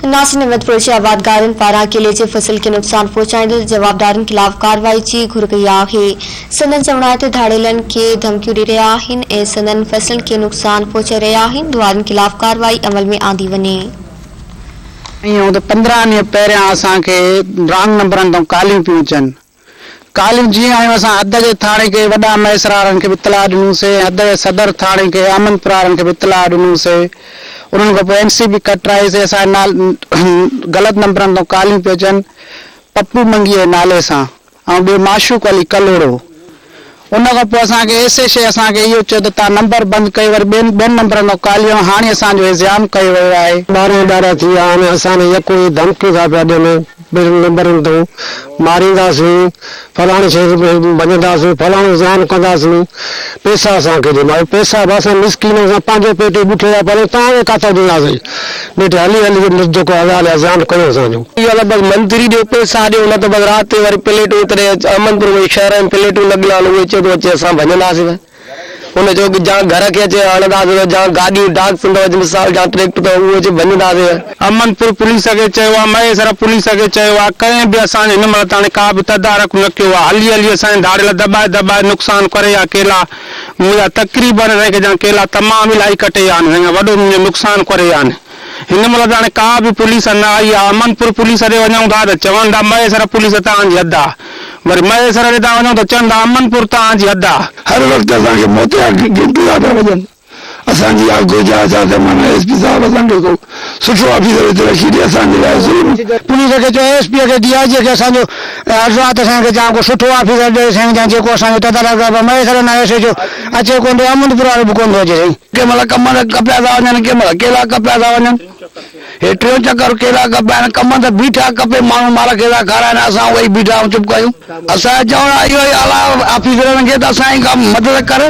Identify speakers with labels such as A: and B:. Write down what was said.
A: ناصر نعمتپور جي آبادگارن پاران ڪيلي جي فصل کي نقصان پهچائيندڙ جوابدارن خلاف ڪارروائي جي گهر ڪئي آهي. سندن چوڻ آهي ته ڌاڙيلن کي ڌمڪيون ڏئي رهيا آهن ۽ سندن فصلن کي نقصان پهچائي رهيا آهن، ڌوارن خلاف ڪارروائي عمل ۾ آندي وڃي.
B: ائين هو ته 15 ڏينهن پهريان اسان کي رانگ نمبرن تان ڪاليون پيون اچن. ڪاليون جيئن آيون اسان حد جي ٿاڻي کي وڏا مهيسر وارن کي به اطلاع ڏنو سي ۽ حد جي صدر ٿاڻي کي احمد پور وارن کي به اطلاع ڏنو سي انهن کان پوء اين سي بي ڪٽرائي سي اسان جي غلط نمبرن تان ڪاليون پيون اچن پپو منگي جي نالي سان ۽ ٻيو معشوق علي ڪلهوڙو ان کان پوء اسان کي ايس ايڇ اي اسان کي اهو چيو ته توهان نمبر بند ڪيو وري ٻين ٻين نمبرن تان ڪاليون آيون هاڻي اسان جو هي زيان ڪيو ويو آهي.
C: ٻارهن ڏهاڙا ٿي ويا آهن اسان کي يڪو هي ڌمڪيون ٿا پيا ڏين ٻين نمبرن تان مارينداسين فلاڻي شيء ڀڃنداسين فلاڻو زيان ڪنداسين پئسا اسان کي ڏي مارو پئسا به اسان مسڪين اسان پنهنجو پيٽ ئي بکيا ٿا پاليون توهان کي ڪاٿان ڏينداسين نيٺ هلي هلي جيڪو حوال آهي زيان ڪيو اسان جو.
D: اها ته بس منتري ڏيو پئسا ڏيو نه ته بس رات تي وري پليٽون تڏهن احمدپور ۾ شهر ۾ پليٽون لڳل آهن اهي چئي ٿو اچي اسان ڀڃنداسين هن چيو ڪه جان گهر کي اچي هڻنداسين جان گاڏيون ڊاڪس اٿو مثال جان ٽريڪٽر اٿو اهو اچي ڀڃنداسين.
B: احمدپور پوليس کي چيو آهي مهيسر پوليس کي چيو آهي ڪنهن به اسان جو هن مهل تاڻي ڪا به تدارڪ نه ڪيو آهي هلي هلي اسان جي ڌاڙيل دٻائي دٻائي نقصان ڪري ويا ڪيلا منهنجا تقريبن سائين کي جان ڪيلا تمام الائي ڪٽي ويا آهن سائين وڏو منهنجو نقصان ڪري ويا آهن هن مهل ته هاڻي ڪا به پوليس نه آئي آ امنپور پوليس ڏي وڃون ٿا ته چون ٿا مهيسر پوليس توهان جي حد آ وري مهيسر ڏي ٿا وڃون ته چون ٿا امنپور توهان جي حد آ.
E: هر وقت اسان کي موت جا گهنٽيون ٿا پيا وڄن اسان جي اها گهرج آ ڇا ته معنيٰ ايس پي صاحب اسان کي ڪو سٺو آفيسر هتي رکي ڏي اسان جي لاء ظلم
C: پوليس کي چيو ايس پي کي ڊي I جي کي اسان جو عرض آ ته اسان کي جان ڪو سٺو آفيسر ڏي سائين جان جيڪو اسان جو تدارڪ ڪري پر مهيسر نه ايس ايڇ او اچي ڪونه ٿو امنپور وارو به ڪونه ٿو اچي سائين.
E: ڪنهن مهل ڪمند ڪپيا ٿا وڃن، ڪنهن مهل ڪيلا ڪپيا ٿا وڃن. هي ٽيون چڪر ڪيلا ڪپيا آهن. ڪمند بيٺا ڪپي ماڻهو مال کي ٿا کارائن، اسان اهي ئي بيٺا آهيون چپ ڪيون. اسان جو چوڻ اهو ئي اعليٰ آفيسرن کي ته اسان جي ڪا مدد ڪر.